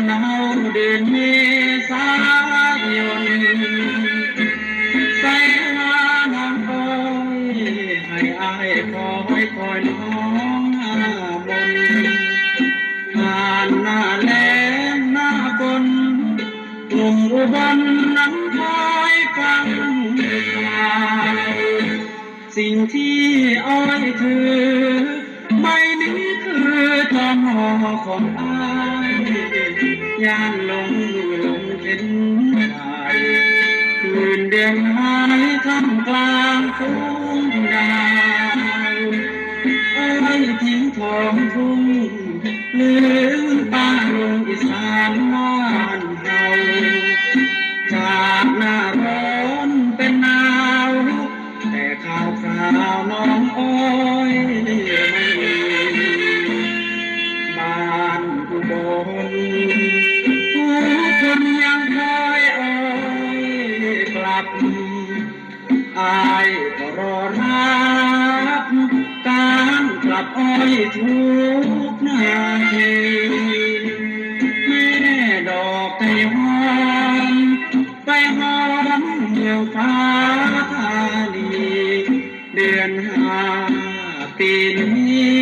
ໜາວເດືອນເມສາຍົນ ໃສຫານາງອ້ອຍ ໃຫ້ອ້າຍຄອຍຄອຍນ້ອງໜ້າມົນ ຜ່ານໜ້າແລ້ງໜ້າຝົນ ໜຸ່ມອຸບົນນັ້ນຄອຍຟັງຂ່າວ ສິ່ງທີ່ອ້ອຍຖື ໃບນີ້ຄືຈອມຫໍຂອງອ້າຍ ຢ້ານຫຼົງຫຼົງເຫັນໄດ້ ຄືນເດືອນຫາຍທ່າມກາງຝູງດາວ ອ້ອຍທີ່ທ້ອງທຸ່ງ ລືມປ່າດົງອີສານບ້ານເຮົາ ຈາກໜ້າຮ້ອນເປັນໜາວ ແຕ່ຂ່າວຄາວນ້ອງອ້ອຍ ບ້ານອຸບົນ ຜູ້ຄົນຍັງຄອຍອ້ອຍກັບ ອ້າຍກໍລໍຮັບ ການກັບອ້ອຍທຸກນາທີ ແມ່ດອກໄກ່ຫອມ ໄປຫອມເມືອງຟ້າທານີ ເດືອນຫ້າປີນີ້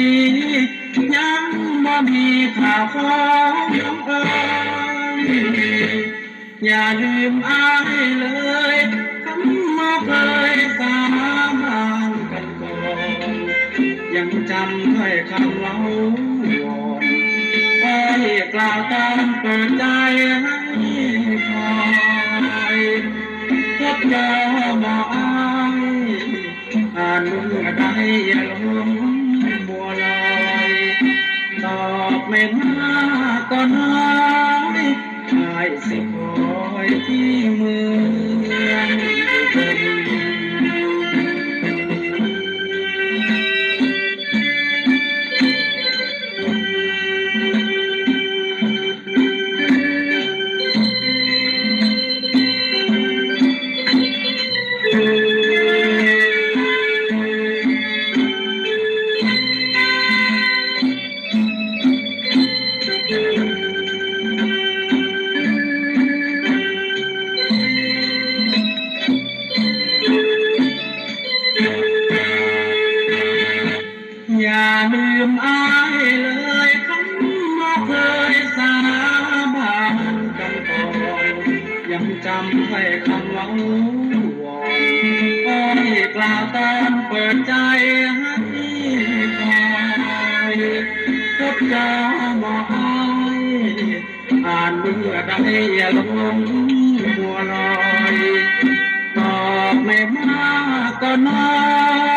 ຍັງບໍ່ມີຂ່າວຂອງນ້ອງເອີຍ ຢ່າລືມອ້າຍເລີຍ ຄຳໝໍເຄີຍສາບານກັນກ່ອນ ຍັງຈຳຖ້ອຍຄຳເວົ້າວອນ ອ້ອຍກ່າວຕອນເປີດໃຈໃຫ້ຄອຍ ພົບເຈົ້າບໍ່ອ້າຍ ອ່ານເມື່ອໃດຢ່າຫຼົງມົວລອຍ ຕອບແມ່ນມາກໍນ້ອຍ ອ້າຍຊິຄອຍທີ່ເມືອງອຸບົນ. ຢ່າລືມອ້າຍເລີຍ ຄຳໝໍເຄີຍສາບານກັນກ່ອນ ຍັງຈຳໄວ້ຄຳເວົ້າວອນ ອ້ອຍກ່າວຕອນເປີດໃຈໃຫ້ຄອຍ ພົບເຈົ້າບໍ່ອ້າຍ ອ່ານເມື່ອໃດຢ່າຫຼົງມົວລອຍ ຕອບແມ່ນມາກໍນ້ອຍ